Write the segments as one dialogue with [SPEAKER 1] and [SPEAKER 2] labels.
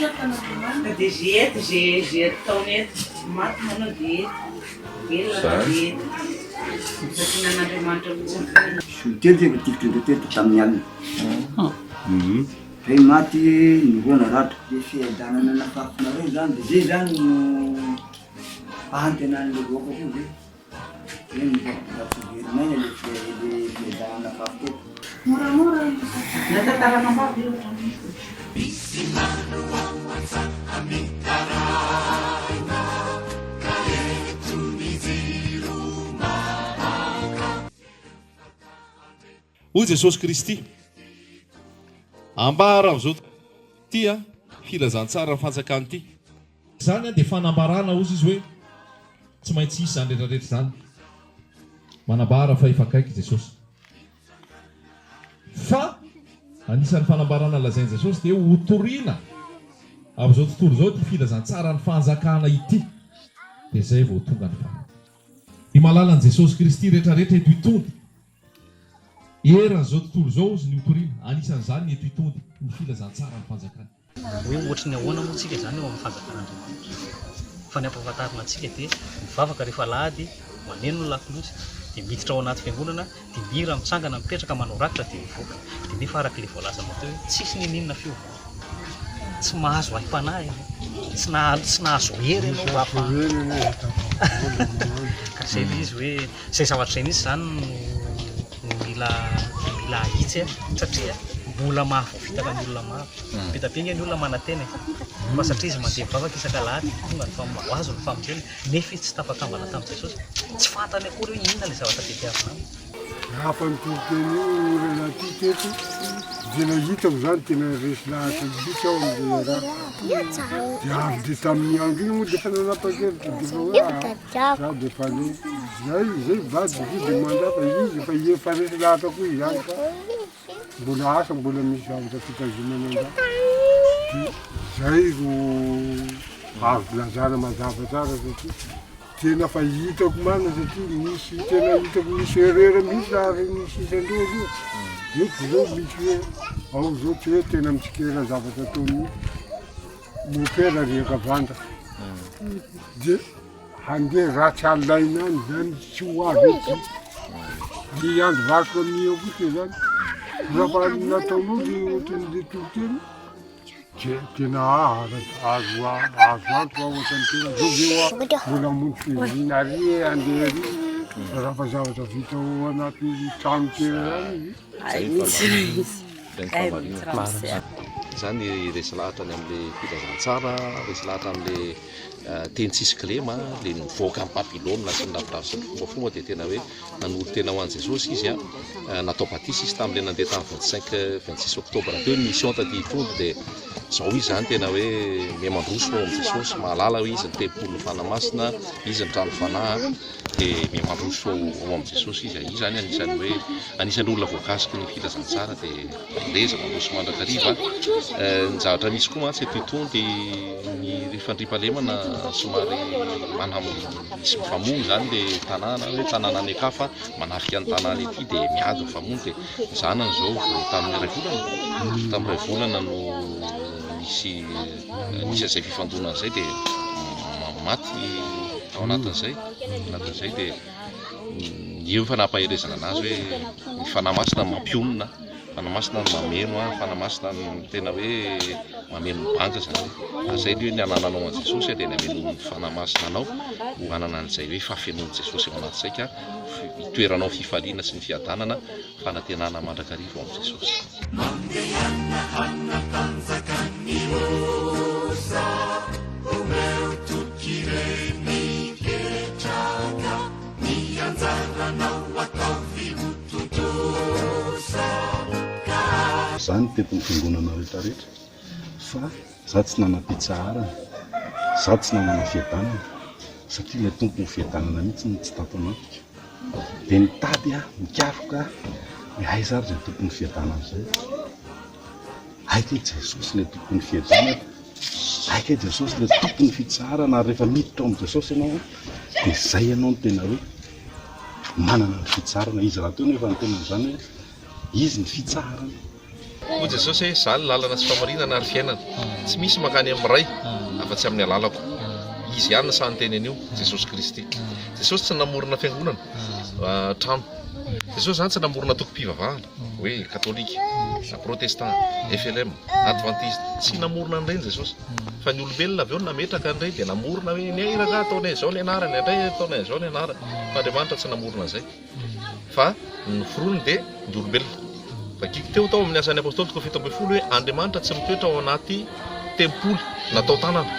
[SPEAKER 1] Dia ze eto, ze ze ataony eto, maty manao dia eto, velona
[SPEAKER 2] Zany.
[SPEAKER 1] dia eto. Efa tian'Andriamanitra mihitsy ny fiainana.
[SPEAKER 3] Solotelo zay voatifitra indray teto tamin'ny alina. Zay maty ny roa naratra. Le fiadanana nafafinareo zany de zay zany no antenan'le vahoaka koa ve? Zay no mba tsy velon'aina le le fiadanana nafafy teto.
[SPEAKER 1] Moramora ny tantarana vavy ohatra mihitsy.
[SPEAKER 4] Hoy Jesosy Kristy, Ambara amin'izao ity filazantsara ny fanjakana ity. Izany dia fanambarana, hozy izy hoe, tsy maintsy hisy izany rehetra rehetra izany. Manambara fa efa akaiky Jesosy. Fa anisan'ny fanambarana lazain'i Jesosy dia hotorina amin'izao tontolo izao ity filazantsaran'ny fanjakana ity. Dia izay vao tonga ny farany. Ny malalan'i Jesosy Kristy rehetra rehetra eto Itondy. Eran'izao tontolo izao hozy ny hotorina, anisan'izany ny eto Itondy, ny filazantsaran'ny fanjakana.
[SPEAKER 5] Hoe ohatry ny ahoana moa tsika izany ao amin'ny fanjakan'Andriamanitra? Fa ny ampahafantarina antsika dia mivavaka rehefa alahady, maneno ny lakolosy, dia miditra ao anaty fiangonana, dia mihira, mitsangana, mipetraka, manao rakitra dia mivoaka. Dia nefa araka ilay voalazanao teo hoe tsisy n'inon'inona fiovana. Tsy mahazo aim-panahy ianao, tsy tsy nahazo hery ianao mba hahafahana. Ka izay ilay izy hoe izay zavatra izay mihitsy izany no no mila mila ahitsy satria mbola mahavoafitaka ny olona maro. Be dia be ange ny olona manantena e. Fa satria izy mandeha mivavaka isak'alahady dia tonga ny fam- ho azo ny famonjena nefa izy tsy tafakambana tamin'i Jesosy. Tsy fantany akory hoe inona ilay zavatra tediavina aminy.
[SPEAKER 6] Rafa nitory teny io olona ty teto dia nahitako zany tena resy lahatra mihitsy aho amle raha dia avy dia tamin'ny andro iny moa dia efa nanapa-kevitra dia efa hoe ah za dia efa aleo zay zay vadiko io dia mandà fa izy efa efa resy lahatra koa izany fa mbola asa mbola misy zavatra fitazomana an'zany dia zay ro azo lazana mazava tsara satria Tena fa hitako marina satria misy tena hitako misy erreur mihitsy raha ary misy isandreo aloha. Eto zao misy hoe ao zao tsy hoe tena mitsikera zavatra ataon'ny mopera ry ankavandra. Dia handeha raha tsy alaina any zany tsy ho avy eto. Dia hiandry varotra amin'io fotsiny zany. Raha fa nataonao le ohatran'le toriteny Dia tena azo azo antoka ohatran'ny tena zao ve hoa mbola hamonjy fivoriana ary e handeha ary raha fa zavatra vita ao anatin'ny trano kely ihany izy.
[SPEAKER 2] Hay mihitsy Hay mihitsy ramose a. Izany resy lahatra ny amin'ilay filazantsara, resy lahatra amin'ilay teny tsisy kilema, ilay mivoaka amin'i Babylona sy ny ravoravo sy ny fombafomba dia tena hoe Nanolo-tena ho an'i Jesosy izy, natao batisa izy tamin'ilay nandeha tamin'ny 25, 26 octobre teo ny mission taty Itondy dia izao izy izany tena hoe miha-mandroso ao amin'i Jesosy, mahalala hoe izy ny tempolin'ny Fanahy Masina, izy ny trano fanahy, dia miha-mandroso ao amin'i Jesosy izy. Izy izany anisan'ny hoe anisan'ny olona voakasiky ny filazantsara dia leza mandroso mandrakariva. Ny zavatra misy koa mantsy eto Itondy ny fandriampahalemana somary manam Misy mifamono izany le tanàna hoe tanàna any an-kafa manafika ny tanàna ety dia miady mifamono dia ny zanany izao vao tamin'ny iray volana tamin'ny iray volana no nisy nisy an'izay fifandonana izay dia maty tao anatin'izay anatin'izay dia eo efa nampaherezana anazy hoe ny fanahy masina mampionona Fanahy Masina no mameno an, Fanahy Masina no tena hoe mameno ny banga izany. Ary izay ny hoe ny anananao an'i Jesosy dia ny hamenoan'ny Fanahy Masina anao ho hanana an'izay hoe fahafenoan'i Jesosy ao anaty izay ka hitoeranao fifaliana sy ny fiadanana, fanantenana mandrakariva ao amin'i Jesosy.
[SPEAKER 7] Mandehana hanatanjaka ny osa, omeo toky ireny ketraka, ny anjaranao ataovy ho Tontosa ka.
[SPEAKER 8] Za nitety ny fiangonana rehetra rehetra fa za tsy nanam-pitsaharana, za tsy nanana fiadanana satria ilay Tompon'ny fiadanana mihitsy no tsy tato anatiko. Dia nitady aho, nikaroka aho hoe aiza ary izay Tompon'ny fiadanana izay. Hay kay Jesosy ilay Tompon'ny fiadanana, hay kay Jesosy ilay Tompon'ny fitsaharana ary rehefa miditra ao amin'i Jesosy ianao dia izay ianao no tena hoe manana ny fitsaharana. Izy rahateo nefa niteny an'izany hoe izy ny fitsaharana.
[SPEAKER 2] Hoy Jesosy hoe, Izaho ny lalana sy famarinana ary fiainana. Tsy misy mankany amin'ny Ray afa-tsy amin'ny alalako. Izy ihany no sahy niteny an'io, Jesosy Kristy. Jesosy tsy namorona fiangonana, trano. Jesosy izany tsy namorona antokom-pivavahana, hoe katolika, na protestant, FLM, adventiste. Tsy namorona an'ireny Jesosy. Fa ny olombelona avy eo no nametraka an'ireny dia namorona hoe ny ay rangahy ataonay izao ny anarany, ny andray ataonay izao ny anarany. Fa Andriamanitra tsy namorona an'izay. Fa ny noforoniny dia ny olombelona. Vakiko teo tao amin'ny Asan'ny Apostoly toko 17 hoe Andriamanitra tsy mitoetra ao anaty tempoly natao tanana.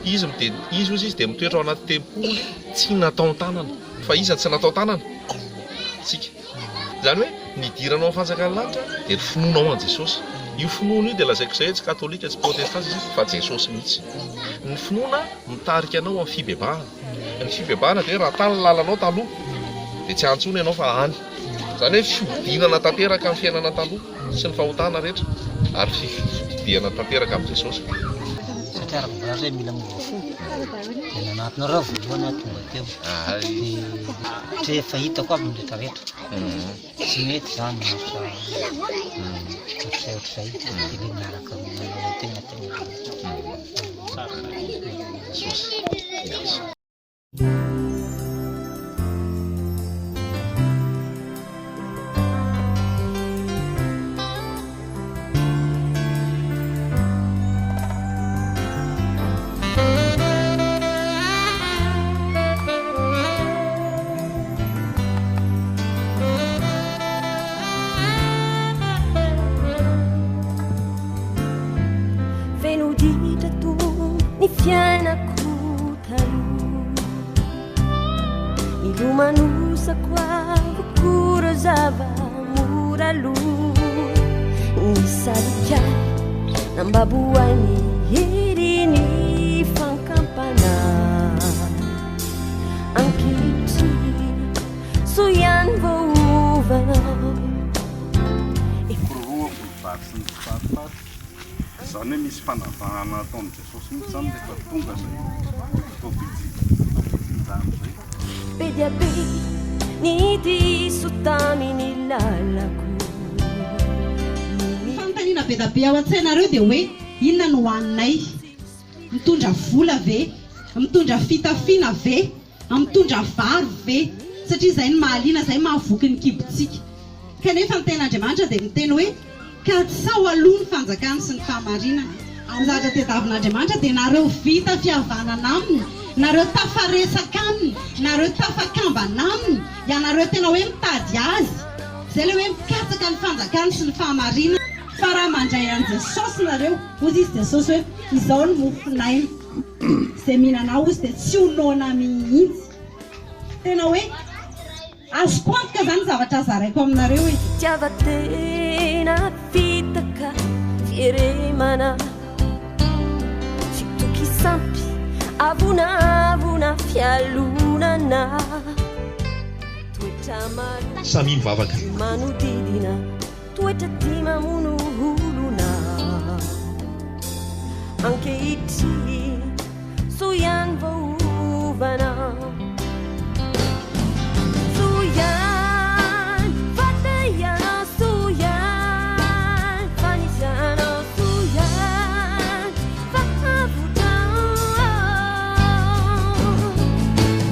[SPEAKER 2] Izy dia izy hozy izy dia mitoetra ao anaty tempoly tsy natao tanana. Fa iza tsy natao tanana? Tsika. Izany hoe ny hidiranao amin'ny fanjakan'ny lanitra dia ny finoanao an'i Jesosy. Io finoana io dia lazaiko izay hoe tsy katolika, tsy protestant fa Jesosy mihitsy. Ny finoana mitarika anao amin'ny fibebahana. Ny fibebahana dia hoe raha tany ny lalanao taloha dia tsy any intsony ianao fa any. Izany hoe fihodinana tanteraka amin'ny fiainana taloha sy ny fahotana rehetra ary fitodihana tanteraka amin'i Jesosy.
[SPEAKER 9] Satria araka ny voalaza hoe mila miova fo dia nanatona ahy voalohany aho tonga teo dia satria efa hitako aby ny rehetra rehetra tsy mety izany asa ohatr'izay ohatr'izay dia le miaraka manao tegna tegna
[SPEAKER 2] Jesosy miasa.
[SPEAKER 10] Feno ditra toa ny fiainako taloha Nilomanosako avokoa ireo zava-mora aloha Nisarika ahy nambabo ahy ny herin'ny fankampanahy Ankehitriny soa ihany voaova
[SPEAKER 8] Roa ny vary sy ny tsiparifary. Izany hoe misy fanavahana ataon'i Jesosy mihitsy izany rehefa tonga izay fotoam-pijinjana izay.
[SPEAKER 10] Be dia be ny diso tamin'ny lalako.
[SPEAKER 11] Ny fanontaniana be da be ao an-tsainareo dia hoe inona no hohaninay? Mitondra vola ve? Mitondra fitafiana ve? Mitondra vary ve? Satria izay no mahaliana, izay mahavoky ny kibontsika. Kanefa ny Tenin'Andriamanitra dia miteny hoe, Katsaho aloha ny fanjakany sy ny fahamarinany. Ny zavatra tediavin'Andriamanitra dia nareo vita fihavanana Aminy, nareo tafaresaka Aminy, nareo tafakambana Aminy, ianareo tena hoe mitady Azy. Izay ilay hoe mikatsaka ny fanjakany sy ny fahamarinany. Fa raha mandray an'i Jesosy nareo, hoy izy Jesosy hoe, Izao no mofon'aina. Izay mihinana ahy ozy dia tsy ho noana mihitsy. Tena hoe azoko antoka izany ny zavatra zaraiko aminareo e.
[SPEAKER 10] Fitiavan-tena fitaka fieremana Fitokisampy avonavona fialonana Toetra maloto
[SPEAKER 2] Samia mivavaka.
[SPEAKER 10] manodidina Toetra tia mamono olona Ankehitriny soa ihany vao ovana Soa ihany fa te hianao Soa ihany fa nisy anao Soa ihany fa avotra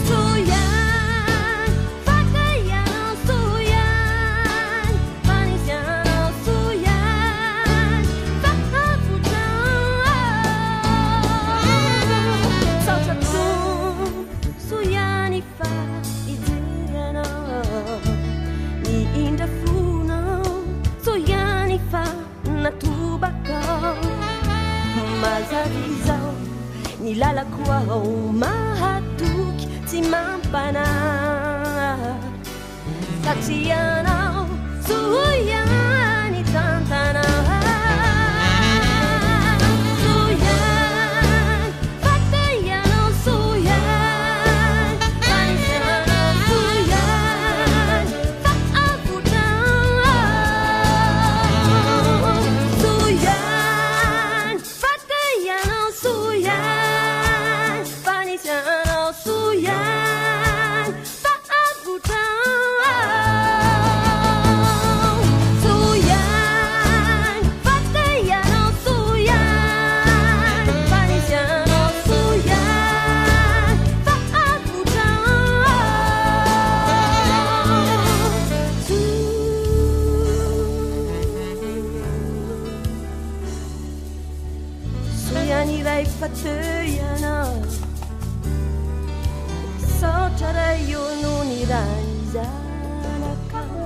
[SPEAKER 10] Soa ihany fa te hianao Soa ihany fa nisy anao Soa ihany fa avotra Saotra Tompo soa ihany fa nijery anao Ny indra fonao soa ihany fa natobakao Mazava izao ny lalako ao mahatoky tsy mampanahy Satria ianao soa ihany tantana Soa ihany fa te ianao soa ihany fa nisy anao soa ihany fa avotra Soa ihany fa te ianao soa ihany fa nisy anao soa ihany Fa avotra aho. Ray fa teo Ianao. Misaotra Ray o noho ny ran'ny Zanakao.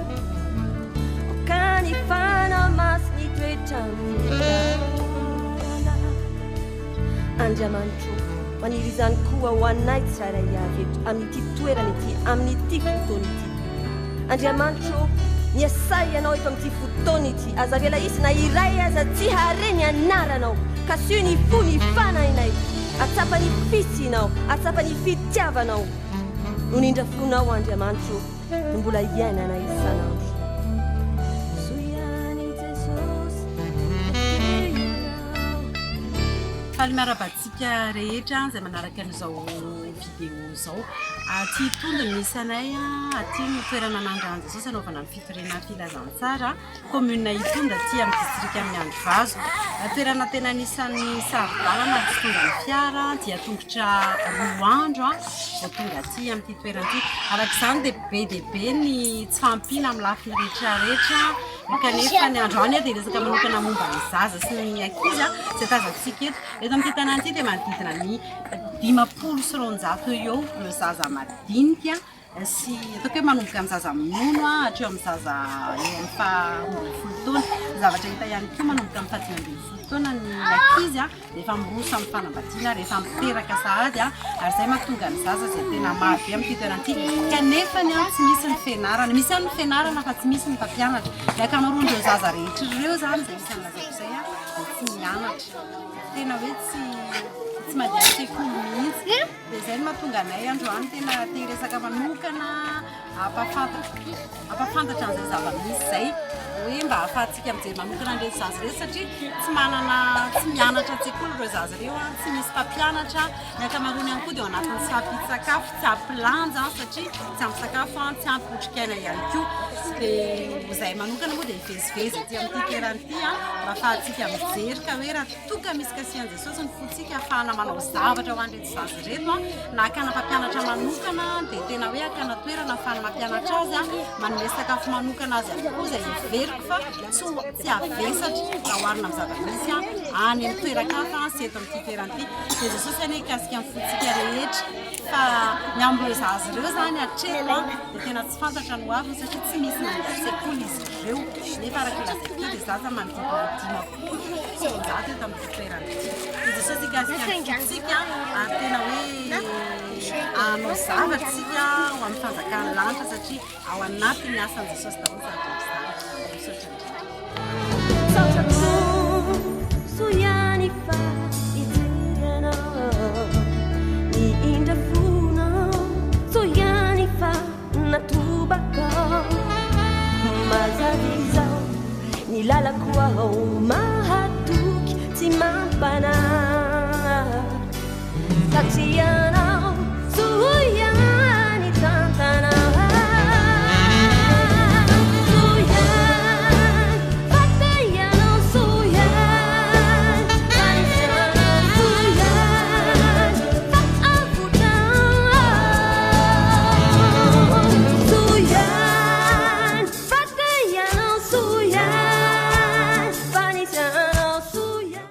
[SPEAKER 10] Aoka ny Fanahy Masina hitoetra amin'ny rahalahy. Andriamanitro, maniry izany koa ho anay tsirairay avy eto amin'ity toerana ity, amin'ity fotoana ity. Andriamanitro ô, miasà Ianao eto amin'ity fotoana ity. Aza avela hisy na iray aza tsy hahare ny anaranao. Kasiho ny fo ny fanahinay. Atsapa ny fisianao, atsapa ny fitiavanao. Noho ny indrafonao, Andriamanitro ô, no mbola iainanay isan'andro. Soa ihany Jesosy fa teo Ianao.
[SPEAKER 12] Faly miarahaba antsika rehetra izay manaraka an'izao vidéo izao. Aty Itondy no misy anay, aty no toerana nandrahan'i Jesosy hanaovana ny fitoriana ny filazantsara, commune Itondy aty amin'ny distrikan'i Miandrivazo. Toerana tena anisan'ny saro-dalana ary tsy tongan'ny fiara, dia tongotra roa andro vao tonga aty amin'ity toerana ity. Araka izany dia be dia be ny tsy fahampiana amin'ny lafiny rehetra rehetra kanefa ny androany dia resaka manokana momba ny zaza sy ny ankizy izay tazantsika eto. Eto amin'ity tanàna ity dia manodidina ny 250 eo eo ireo zaza madinika sy ataoko hoe manomboka amin'ny zaza minono hatreo amin'ny zaza eo amin'ny faha 12 taona. Ny zavatra hita ihany koa manomboka amin'ny faha 15 taona ny ankizy dia efa miroso amin'ny fanambadiana ary efa miteraka sahady ary izay mahatonga ny zaza izay tena maro be amin'ity toerana ity kanefa ny tsy misy ny fianarana. Misy ihany ny fianarana fa tsy misy ny mpampianatra. Ny ankamaroan'ireo zaza rehetra ireo izany izay isan'ny lazaiko izay dia tsy mianatra. Tena hoe tsy tsy mandeha an-tsekoly mihitsy. Dia izay no mahatonga anay androany tena te hiresaka manokana hampahafantatra hampahafantatra an'izay zava-misy izay hoe mba ahafahantsika mijery manokana an'ireto zaza ireto satria tsy manana tsy mianatra an-tsekoly ireo zaza ireo an, tsy misy mpampianatra, ny ankamaroany ihany koa dia ao anatin'ny tsy fahampian-tsakafo, tsy ampy lanja satria tsy ampy sakafo an, tsy ampy otrikaina ihany koa. Dia izahay manokana moa dia hivezivezy aty amin'ity toerana ity an, mba ahafahantsika mijery ka hoe raha toa ka misy kasihan'i Jesosy ny fontsika ahafahana manao zavatra ho an'ireto zaza ireto an, na hakana mpampianatra manokana dia tena hoe hakana toerana ahafahana mampianatra azy an, manome sakafo manokana azy ihany koa izay heveriko fa tsy ho tsy havesatra raha oharina amin'ny zava-misy an, any amin'ny toeran-kafa sy eto amin'ity toerana ity. Dia Jesosy anie hikasika ny fontsika rehetra fa ny amin'ireo zaza ireo izany hatreto an, dia tena tsy fantatra ny hoaviny satria tsy misy mandeha sekoly izy ireo nefa araka ny lazaiko teo dia zaza manodidina ny 250 eto amin'ity toerana ity. Dia Jesosy hikasika ny fontsika ary tena hoe hanao zavatra isika ho amin'ny fanjakan'ny lanitra satria ao anatin'ny asan'i Jesosy daholo izany rehetra izany. Misaotra indrindra.
[SPEAKER 10] Misaotra Tompo, soa ihany fa nijery anao, nihindra fonao, soa ihany fa natobakao. Mazava izao ny lalako aho mahatoky tsy mampanahy. Satria.